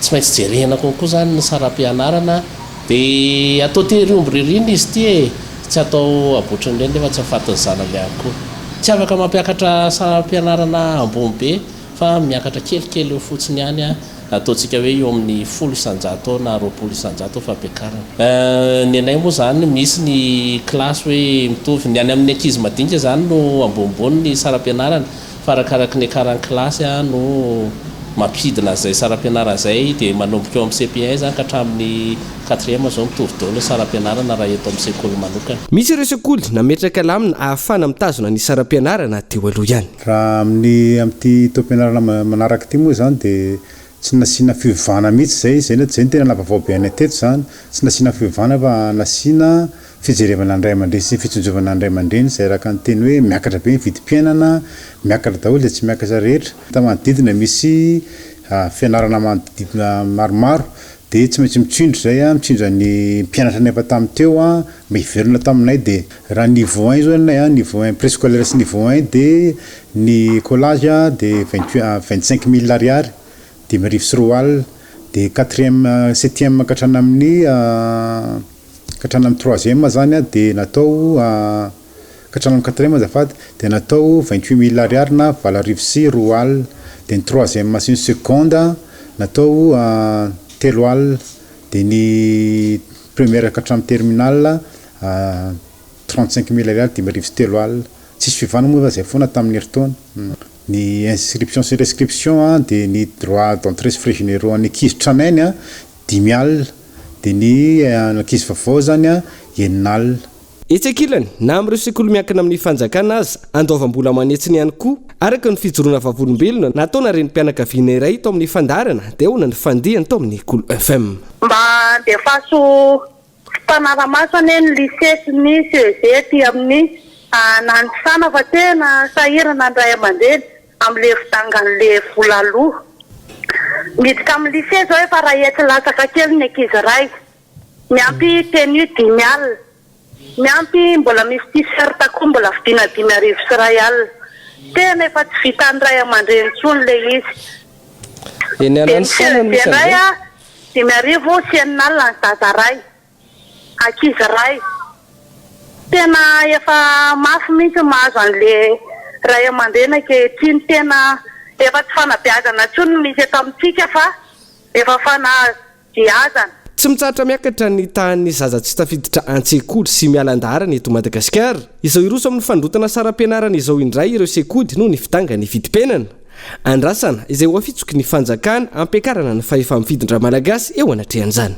tsy maintsy jerena konkoa izany ny saram-pianarana dia atao tery omby ririnina izy ity e! Tsy atao abotrin'ny reny nefa tsy afatin'ny zanany ihany koa. Tsy afaka mampiakatra saram-pianarana ambony be fa miakatra kelikely eo fotsiny ihany ataontsika hoe eo amin'ny 10% eo na 20% fampiakarana. Ny anay moa izany misy ny kilasy hoe mitovy, ny any amin'ny ankizy madinika izany no ambonimbony ny saram-pianarana fa arakaraky ny niakaran'ny kilasy no mampidina an'izay saram-pianarana izay dia manomboka eo amin'ny CP1 izany ka hatramin'ny quatrième izao mitovy daholo ny saram-pianarana raha eto amin'ny sekoly manokana. Misy ireo sekoly nametraka lamina ahafahana mitazona ny saram-pianarana teo aloha ihany. Raha amin'ny amin'ity taom-pianarana manaraka ity moa izany dia tsy nasiana fiovana mihitsy izay, izay no izay no tena naha-vaovao be anay teto izany, tsy nasiana fiovana fa nasiana fijerevana ny ray aman-dreny sy ny fitsinjovana ny ray aman-dreny izay araka ny teny hoe miakatra be ny vidim-piainana, miakatra daholo izay tsy miakatra rehetra. Manodidina misy fianarana manodidina maromaro dia tsy maintsy mitsindro izay, mitsinjo an'ny mpianatra nefa tamin'ny teo mba hiverina taminay dia raha niveau un zao ny anay, niveau un préscolaire sy niveau un dia ny écolage dia 28 25000 ariary, 2500 dia quatrième septième ka hatrany amin'ny ka hatrany amin'ny troisième zany dia natao ka hatrany amin'ny quatrième azafady dia natao 28000 ariary na 2200 dia ny troisième sy ny seconde natao 30 000 dia ny première ka hatramin'ny terminale 35000 ariary 3500 tsisy fiovana moa fa zay foana tamin'ny herintaona. Ny inscription sy rescription dia ny droit d'entrée sy frais généraux an'ny ankizy tranainy 50 000 dia ny ankizy vaovao zany 60 000. Etsy ankilany, na amin'ireo sekoly miankina amin'ny fanjakana aza, andoavam-bola aman'hetsiny ihany koa, araka ny fijoroana vavolombelona nataona renim-pianakaviana iray tao amin'ny fandaharana dia ahoana ny fandehany tao amin'ny Kolo FM. Mba andefaso mpanara-maso anie ny lycée sy ny CEG aty amin'ny Nanisana fa tena sahirana ny ray aman-dreny amin'le fidangan'le vola aloa. Miditra amin'ny lycée izao efa iray hetsy latsaka kely ny ankizy iray. Miampy tenue 50 000. Miampy mbola misy t-shirt koa mbola vidiana 5100. Tena efa tsy vitan'ny ray aman-dreny intsony ilay izy. Eny Dia ny Ananisana no CEG misy indray an'izay. 5600 ny zaza iray. Ankizy iray. Tena efa mafy mihitsy ny mahazo an'ilay ray aman-dreny ankehitriny. Tena efa tsy fanabeazana intsony no misy eto amintsika fa efa fana. Giazana. Tsy mitsahatra miakatra ny tahan'ny zaza tsy tafiditra an-tsekoly sy miala an-daharana eto Madagasikara. Izao hiroso amin'ny fandrotana saram-pianarana izao indray ireo sekoly noho ny fidangan'ny vidim-piainana. Andrasana izay ho afitsoky ny fanjakana hampiakarana ny fahefa-mifidin-dRamalagasy eo anatrehan'izany.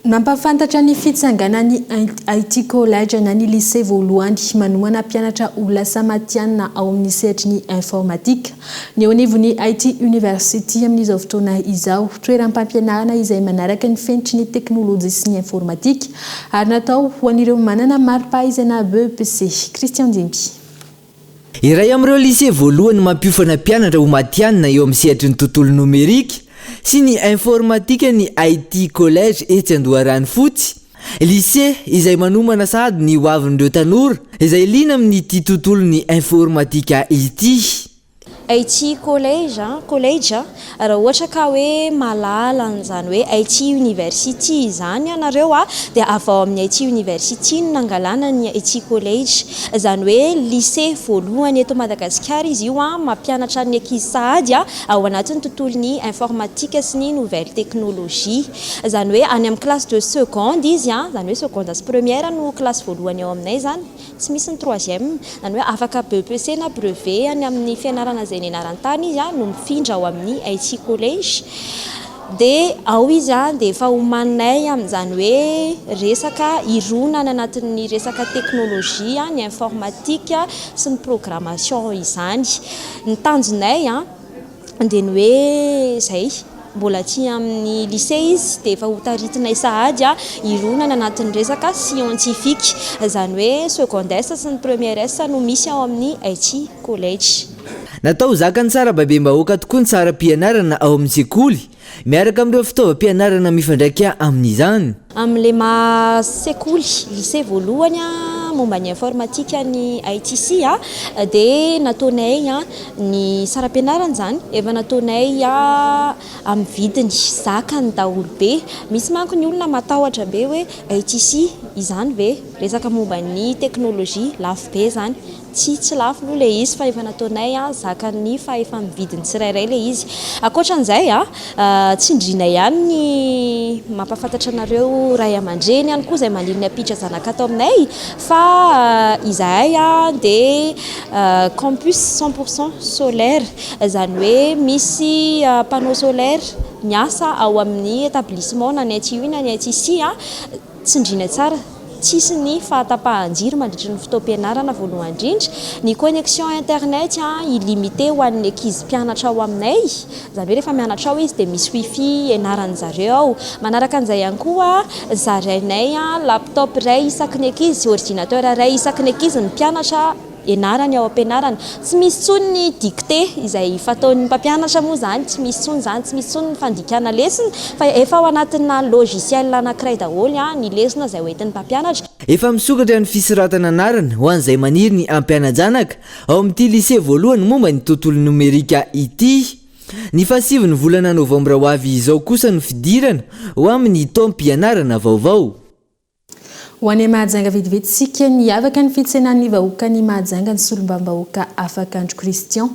Nampahafantatra ny fitsanganan'ny IT College na ny lycée voalohany manomana mpianatra ho lasa matihanina ao amin'ny sehatry ny informatika ny eo anivon'ny IT University amin'izao fotoana izao. Toeram-pampianarana izay manaraka ny fenitry ny teknolojia sy ny informatika ary natao ho an'ireo manana mari-pahaizana BEPC. Christian Dimby. Iray amin'ireo lycée voalohany mampiofana mpianatra ho matihanina eo amin'ny sehatry ny tontolo nomerika sy ny informatika ny IT College etsy Andoharanofotsy. Lycée izay manomana sahady ny hoavin'ireo tanora izay liana amin'ity tontolon'ny informatika ity. IT College, College, raha ohatra ka hoe mahalala an'izany hoe IT University izany ianareo dia avy ao amin'ny IT University no nangalana ny IT College. Izany hoe lycée voalohany eto Madagasikara izy io mampianatra ny ankizy sahady ao anatin'ny tontolon'ny informatique sy ny nouvelle technologie. Izany hoe any amin'ny classe de seconde izy, izany hoe seconde sy première no classe voalohany ao aminay izany. Tsy misy ny troisième. Izany hoe afaka BEPC na brevet any amin'ny fianarana izay nianarany tany izy no mifindra ao amin'ny IT college. Dia ao izy dia efa omaninay amin'izany hoe resaka hirona any anatin'ny resaka teknolojia, ny informatique sy ny programmation izany. Ny tanjonay dia ny hoe izay, mbola aty amin'ny lycée izy dia efa ho taritinay sahady hirona any anatin'ny resaka scientifique, izany hoe seconde S sy ny première S no misy ao amin'ny IT college. Natao ho zakan'ny sarababem-bahoaka tokoa ny saram-pianarana ao amin'ny sekoly, miaraka amin'ireo fitaovam-pianarana mifandraika amin'izany. Amin'ilay maha sekoly, lycée voalohany. momba ny informatique ny ITC dia nataonay ny saram-pianarana izany efa nataonay amin'ny vidiny zakan'ny daholobe. Misy manko ny olona matahotra be hoe ITC izany ve? Resaka momba ny teknolojia, lafo be izany. Tsia, tsy lafo aloha ilay izy fa efa nataonay zakan'ny fahefa-mividin'ny tsirairay ilay izy. Ankoatra an'izay, tsindriana ihany ny mampahafantatra anareo ray aman-dreny ihany koa izay maniry ny hampiditra zanaka ato aminay fa izahay dia campus 100 pour cent solaire. Izany hoe misy panneau solaire miasa ao amin'ny établissement na ny ITU na ny ITC. Tsindriana tsara, tsisy ny fahatapahan-jiro mandritry ny fotoam-pianarana voalohany indrindra. Ny connexion internet illimité ho an'ny ankizy mpianatra ao aminay, izany hoe rehefa mianatra ao izy dia misy wifi ianaran-dry zareo ao. Manaraka an'izay ihany koa, zarainay laptop iray isaky ny ankizy, ordinateur iray isaky ny ankizy ny mpianatra. Ianarany ao am-pianarana. Tsy misy intsony ny dictée izay fataon'ny mpampianatra moa izany, tsy misy intsony izany, tsy misy intsony ny fandikana lesona fa efa ao anatina logiciel anankiray daholo ny lesona izay hoentin'ny mpampianatra. Efa misokatra ny fisoratana anarana ho an'izay maniry ny hampiana-janaka ao amin'ity lycée voalohany momba ny tontolo nomerika ity. Ny fahasivin'ny volana novambra ho avy izao kosa no fidirana ho amin'ny taom-pianarana vaovao. Ho any Mahajanga vetivety isika, niavaka ny fitsenan'ny vahoakan'i Mahajanga ny solombavambahoaka Afakandro Christian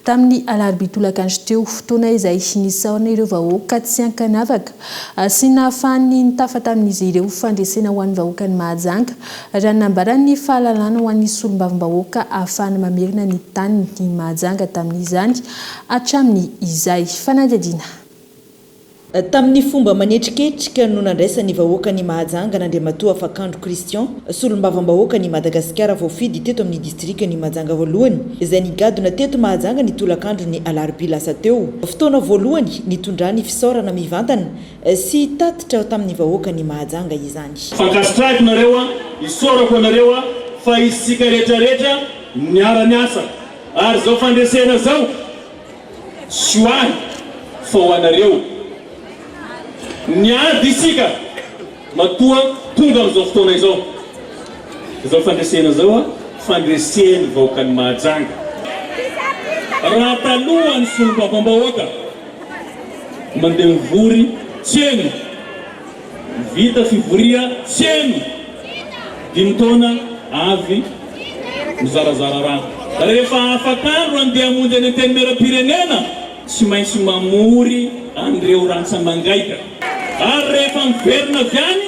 tamin'ny alarobia tolakandro teo, fotoana izay nisaorana ireo vahoaka tsy ankanavaka sy nahafahany nitafa tamin'izy ireo fandresena ho an'ny vahoakan'i Mahajanga raha ny nambaran'ny fahalalana ho an'ny solombavambahoaka ahafahana mamerina ny taniny Mahajanga tamin'izany hatramin'ny izay fanadihadiana. Tamin'ny fomba manetriketrika no nandraisan'ny vahoakan'i Mahajanga an'Andriamatoa Afakandro Christian, solombavambahoakan'i Madagasikara voafidy teto amin'ny distrikan'i Mahajanga voalohany, izay nigadona teto Mahajanga ny tolakandron'ny alarobia lasa teo. Fotoana voalohany nitondrany fisaorana mivantana sy tatitra tamin'ny vahoakan'i Mahajanga izany. Fankasitrahiko nareo a, isaorako anareo a, fa isika rehetra rehetra niara niasa ary zao fandresena zao Tsy ho ahy fa ho anareo. Niady isika matoa tonga amin'izao fotoana izao. Izao fandresena izao fandresen'ny vahoakan'i Mahajanga. Raha taloha ny solombavambahoaka mandeha mivory tsy heno. Vita fivoria tsy heno dimy taona avy mizarazara rano. Rehefa afak'andro handeha hamonjy any Antenimierampirenena tsy maintsy mamory an'ireo rantsa-mangaika. Ary rehefa miverina avy any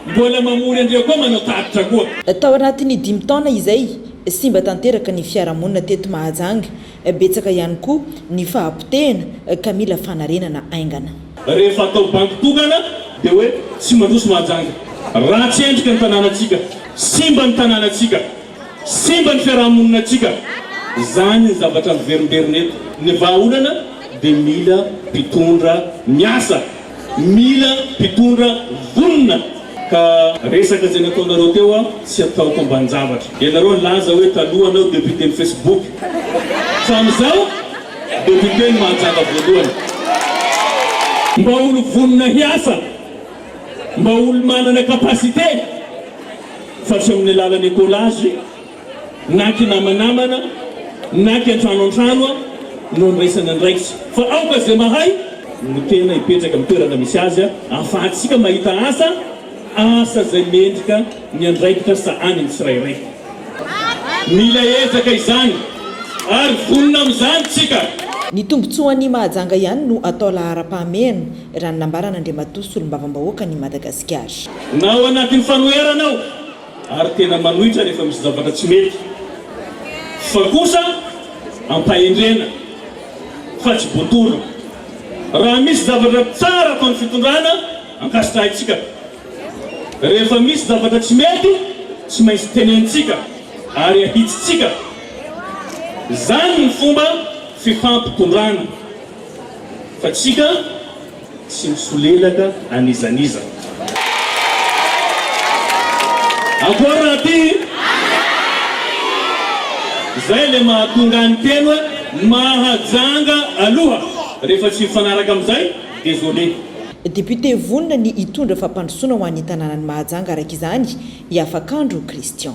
mbola mamory an'ireo koa manao tatitra koa. Tao anatin'ny dimy taona izay, simba tanteraka ny fiarahamonina teto Mahajanga. Betsaka ihany koa ny fahapotehana ka mila fanarenana haingana. Rehefa atao banky tokana dia hoe tsy mandroso Mahajanga. Ratsy endrika ny tanànantsika, simba ny tanànantsika, simba ny fiarahamoninantsika. Izany ny zavatra miverimberina eto. Ny vahaolana dia mila mpitondra miasa. Mila mpitondra vonona ka resaka izay nataonareo teo a tsy ataoko ambanin-javatra. Ianareo nilaza hoe taloha anao député ny Facebook fa amin'izao député ny Mahajanga voalohany. Mba olo vonona hiasa, mba olo manana capacité fa tsy amin'ny alalan'ny écolage. Na kinamanamana na kiantrano antrano no andraisana andraikitra fa aoka izay mahay no tena hipetraka amin'ny toerana misy azy ahafahantsika mahita asa, asa izay mendrika ny andraikitra sahaniny tsirairay. Mila ezaka izany ary vonona amin'izany tsika. Ny tombontsoan'i Mahajanga ihany no atao laharam-pahamehana, raha ny nambaran'Andriamatoa Solombavambahoakan'i Madagasikara. Na ao anatin'ny fanoherana ao. Ary tena manohitra rehefa misy zavatra tsy mety fa kosa ampahendrena fa tsy bontolo. Raha misy zavatra tsara ataon'ny fitondrana ankasitrahintsika. Rehefa misy zavatra tsy mety tsy maintsy tenenintsika ary ahitsitsika. Zany ny fomba fifampitondrana fa tsika. Tsy misolelaka an'iza n'iza. Akory raha ty? Zay le mahatonga ahy niteny hoe Mahajanga aloha, rehefa tsy mifanaraka amizay, désolé. Député vonona ny hitondra fampandrosoana ho an'ny tanànan'i Mahajanga araka izany i Afakandro Christian.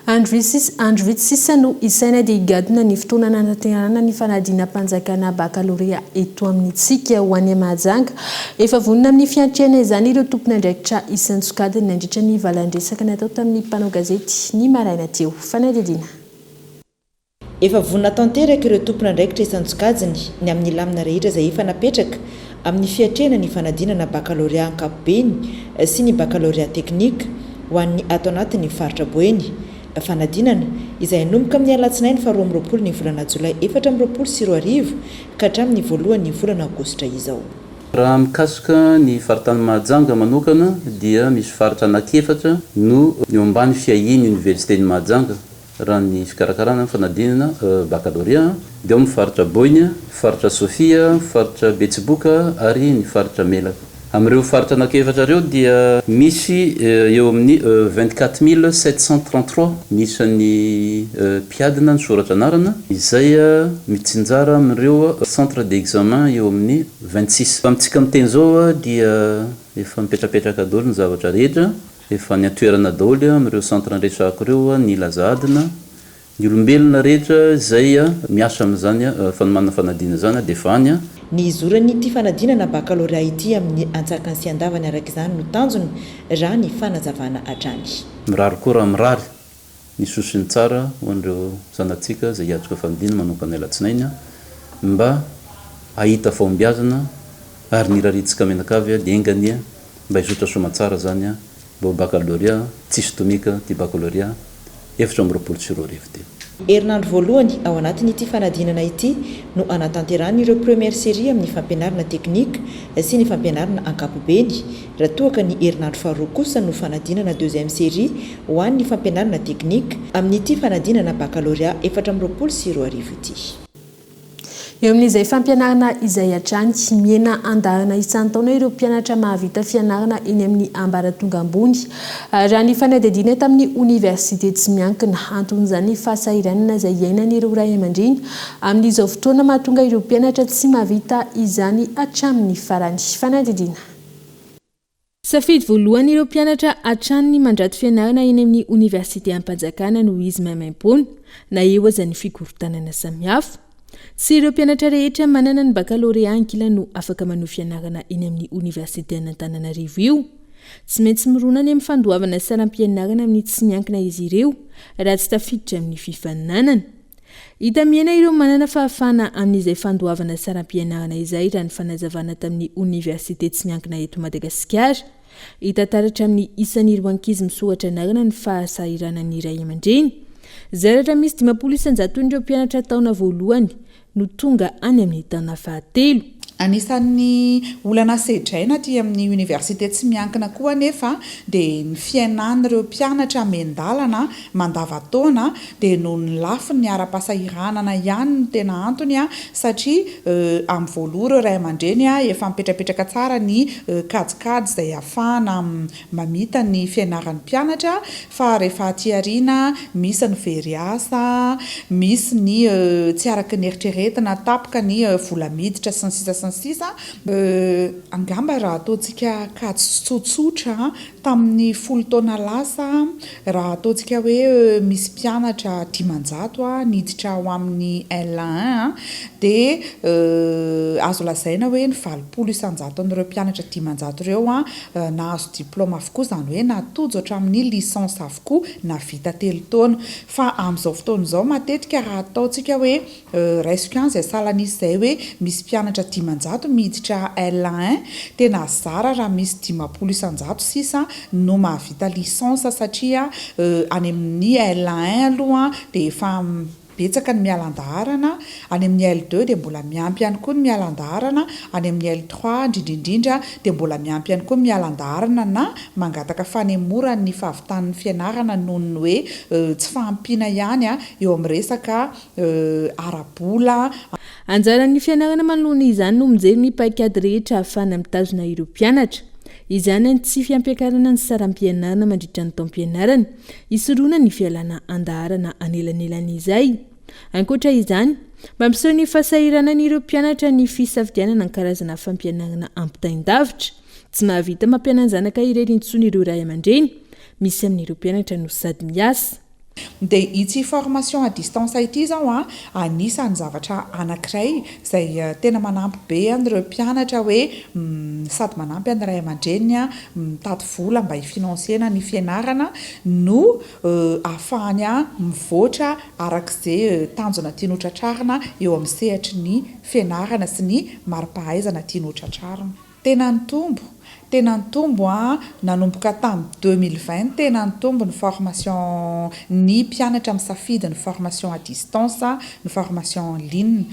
Andro vitsy andro vitsy sisa no isaina dia higadona ny fotoana nanatanterahana ny fanadinam-panjakana bakalorea eto amintsika ho any Mahajanga. Efa vonona amin'ny fiantrehana izany ireo tompon'andraikitra isan-tsokajiny nandritra ny valan-dresaka natao tamin'ny mpanao gazety ny maraina teo. Fanadihadiana. Efa vonona tanteraka ireo tompon'andraikitra isan-tsokajiny ny amin'ny lamina rehetra izay efa napetraka amin'ny fiatrehana ny fanadinana bakalorea ankapobeny sy ny bakalorea teknika ho an'ny ato anatin'ny faritra Boeny. Fanadinana izay hanomboka amin'ny alatsinainy faha 22 ny volana jolay 2024 ka hatramin'ny voalohan'ny volana aogositra izao. Raha mikasika ny faritany Mahajanga manokana dia misy faritra anankiefatra no eo ambany fiahian'ny Oniversiten'i Mahajanga. Raha ny fikarakarana ny fanadinana bakalorea dia ao amin'ny faritra Boina, faritra Sofia, faritra Betsiboka ary ny faritra Melaky. Amin'ireo faritra anankiefatra ireo dia misy eo amin'ny 24733 ny isan'ny mpiadina nisoratra anarana izay mitsinjara amin'ireo centre d'examen eo amin'ny 26. Amintsika miteny izao dia efa mipetrapetraka daholo ny zavatra rehetra. Efa any an-toerana daholo amin'ireo centre niresahako ireo ny laza adina, ny olombelona rehetra izay miasa amin'izany fanomanana fanadinana izany dia efa any. Ny hizoran'ity fanadinana bakalorea ity amin'ny antsakany sy andavany araka izany no tanjona, raha ny fanazavana hatrany. Mirary koa raha mirary ny soa sy ny tsara ho an'ireo zanatsika izay hiatrika fanadinana manomboka ny alatsinainy mba hahita fahombiazana ary ny irariantsika mianakavy dia enga anie Mba hizotra soamatsara zany an, mba ho baccalauréat tsisy tomika ty baccalauréat 2024 ty. Herinandro voalohany ao anatin'ity fanadinana ity no hanatanterahan'ireo première série amin'ny fampianarana teknika sy ny fampianarana ankapobeny, raha toa ka ny herinandro faharoa kosa no fanadinana deuxième série ho an'ny fampianarana teknika amin'ity fanadinana baccalauréat 2024 ity. Eo amin'izay fampianarana izay hatrany, mihena andaharana isan-taona ireo mpianatra mahavita fianarana eny amin'ny ambaratonga ambony, raha ny fanadihadiana tamin'ny oniversite tsy miankina. Anton'izany ny fahasahiranana izay iainan'ireo ray aman-dreny amin'izao fotoana mahatonga ireo mpianatra tsy mahavita izany hatramin'ny farany. Fanadihadiana. Safidy voalohan'ireo mpianatra hatrany ny mandrato fianarana eny amin'ny oniversiteam-panjakana noho izy maimaimpoana, na eo aza ny fikorontanana samihafa. Tsy ireo mpianatra rehetra manana ny bakalorea ankilany no afaka manohy fianarana eny amin'ny oniversitean'Antananarivo io. Tsy maintsy mirona any amin'ny fandoavana saram-pianarana amin'ny tsy miankina izy ireo raha tsy tafiditra amin'ny fifaninanana. Hita mihena ireo manana fahafahana amin'izay fandoavana saram-pianarana izay raha ny fanazavana tamin'ny oniversite tsy miankina eto Madagasikara. Hita taratra amin'ny isan'ireo ankizy misoratra anarana ny fahasahiranan'ny ray aman-dreny. Zaratra misy 50 isan-jaton'ireo mpianatra taona voalohany no tonga any amin'ny taona fahatelo. Anisan'ny olana sedraina aty amin'ny oniversite tsy miankina koa anefa dia ny fiainan'ireo mpianatra miandalana mandavantaona dia noho ny lafiny ara-pahasahiranana ihany no tena antony satria amin'ny voaloha ireo ray aman-dreny efa mipetrapetraka tsara ny kajikajy izay ahafahana mamita ny fianaran'ny mpianatra fa rehefa aty aoriana misy ny very asa, misy ny tsy araka ny eritreretina, tapaka ny vola miditra sy ny sisa sy ny sisa. Angamba raha ataontsika kajy tsotsotra tamin'ny folo taona lasa raha ataontsika hoe misy mpianatra 500 niditra ao amin'ny L un dia azo lazaina hoe ny 80 isan-jaton'ireo mpianatra 500 ireo Nahazo diplaoma avokoa, izany hoe natojo hatramin'ny licence avokoa, nahavita telo taona. Fa amin'izao fotoana izao matetika raha ataontsika hoe raisiko ihany izay salan'isa izay hoe misy mpianatra 500 miditra L un, tena zara raha misy 50% sisa no mahavita licence satria any amin'ny L un aloha dia efa Betsaka ny miala an-daharana, any amin'ny L deux dia mbola miampy ihany koa ny miala an-daharana, any amin'ny L trois indrindra indrindra dia mbola miampy ihany koa ny miala an-daharana na mangataka fanemorany ny fahavitan'ny fianarana noho ny hoe tsy fahampiana ihany eo amin'ny resaka ara-bola. Anjaran'ny fianarana manoloana izany no mijery ny paikady rehetra ahafahana mitazona ireo mpianatra. Izany ny tsy fiampiakarana ny saram-pianarana mandritra ny taom-pianarana. Hisorohana ny fialana an-daharana anelanelan'izay. Ankoatra izany, mampiseho ny fahasahiranan'ireo mpianatra ny fisafidianana ny karazana fampianarana ampitain-davitra. Tsy mahavita mampiana-janaka irery intsony ireo ray aman-dreny. Misy amin'ireo mpianatra no sady miasa. Dia ity formation à distance ity izao an, anisan'ny zavatra anankiray izay tena manampy be an'ireo mpianatra hoe sady manampy an'ny ray aman-dreniny mitady vola mba hi-financer-na ny fianarana no ahafahany mivoatra araka izay tanjona tiany ho tratrarina eo amin'ny sehatry ny fianarana sy ny mari-pahaizana tiany ho tratrarina. Tena nitombo, tena nitombo an, nanomboka tamin'ny 2020 tena nitombo ny formation, ny mpianatra misafidy ny formation à distance, ny formation en ligne.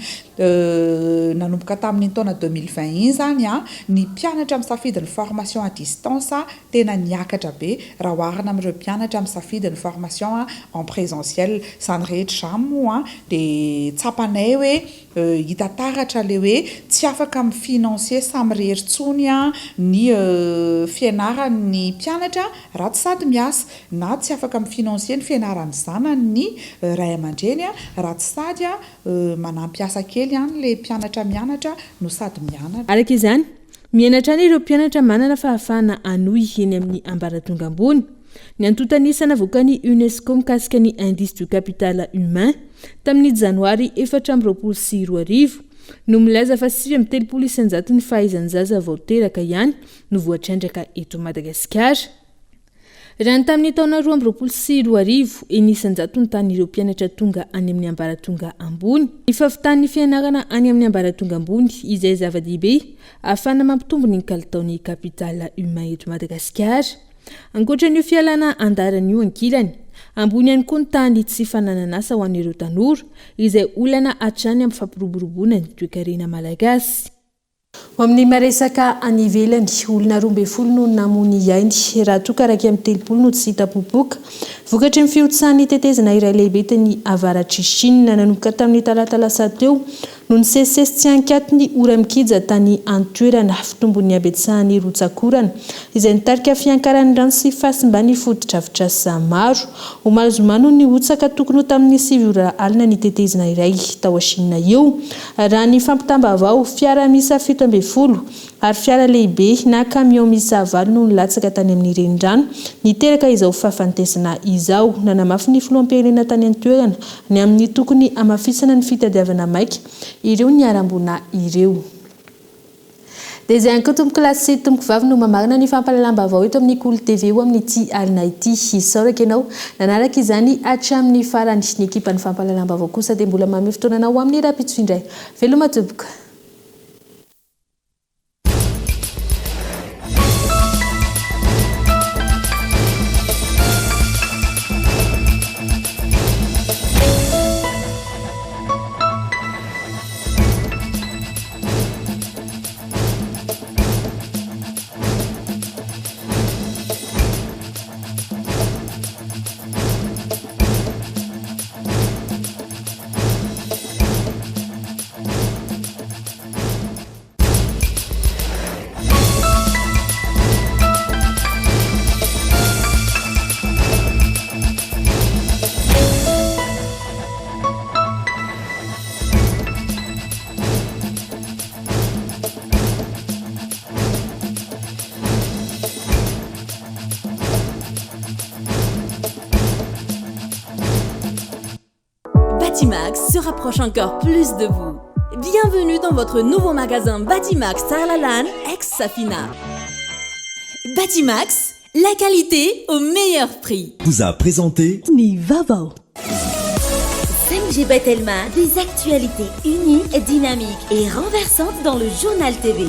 Nanomboka tamin'iny taona 2020 iny izany an, ny mpianatra misafidy ny formation à distance tena niakatra be raha oharina amin'ireo mpianatra misafidy ny formation en présentiel. Izany rehetra izany moa dia tsapanay hoe Hita taratra le hoe tsy afaka mi-financer samirery intsony ny fianaran'ny mpianatra raha tsy sady miasa, na tsy afaka mi-financer ny fianaran'ny zanany ny ray aman-dreny raha tsy sady manampy asa kely any le mpianatra mianatra no sady mianatra. Araka izany, mihena hatrany ireo mpianatra manana fahafahana hanohy eny amin'ny ambaratonga ambony. Ny antontan'isa navoakan'ny Unesco mikasika ny Indice du capital humain tamin'ny janoary 2024 no milaza fa 39 isan-jaton'ny fahaizan'ny zaza vao teraka ihany no voatrandraka eto Madagasikara. Raha ny tamin'ny taona 2022, enina isan-jato ny tahan'ireo mpianatra tonga any amin'ny ambaratonga ambony. Ny fahavitan'ny fianarana any amin'ny ambaratonga ambony izay zava-dehibe ahafahana mampitombo ny kalitaon'ny capital humain eto Madagasikara. Ankoatra an'io fialana andarana io ankilany, ambony ihany koa ny tahan'ny tsy fananan'asa ho an'ireo tanora, izay olana hatrany amin'ny fampiroboroboana ny toekarena malagasy. Ho amin'ny maresaka any ivelany, olona 12 no namoy ny ainy, raha toa ka 31 no tsy hita popoka, vokatry ny fihotsahan'ny tetezana iray lehibe teny avaratr'i Chine nanomboka tamin'ny talata lasa teo. No nisesisesy tsy an-kiato ny ora-mikija tany an-toerana, fitombon'ny habetsahan'ny rotsak'orana, izay nitarika fiankaran'ny rano sy fahasimban'ny fotodrafitrasa maro. Omaly zoma no nihotsaka tokony ho tamin'ny sivy ora alina ny tetezana iray tao Chine io. Raha ny fampitam-baovao, fiara miisa 17 ary fiara lehibe na camion miisa valo no nilatsaka tany amin'ny renirano niteraka izao fahafatesana izao. Nanamafy ny filoham-pirenena tany an-toerana ny amin'ny tokony hamafisana ny fitadiavana maika ireo niharam-boina ireo. Dia izay ihany koa tompokolahy sy tompokovavy no mamarana ny fampahalalam-baovao eto amin'ny Kolo TV ho amin'ity alina ity. Isaorako ianao nanaraka izany hatramin'ny farany. Ny ekipan'ny fampahalalam-baovao kosa dia mbola manome fotoana anao ho amin'ny rahampitso indray. Veloma tompoko. Batimax se rapproche encore plus de vous. Bienvenue dans votre nouveau magasin Batimax Tsaralalàna ex Safina. Batimax, la qualité au meilleur prix. Vous a présenté Ny vaovao. 5G by Telma, des actualités uniques, dynamiques et renversantes dans le journal TV.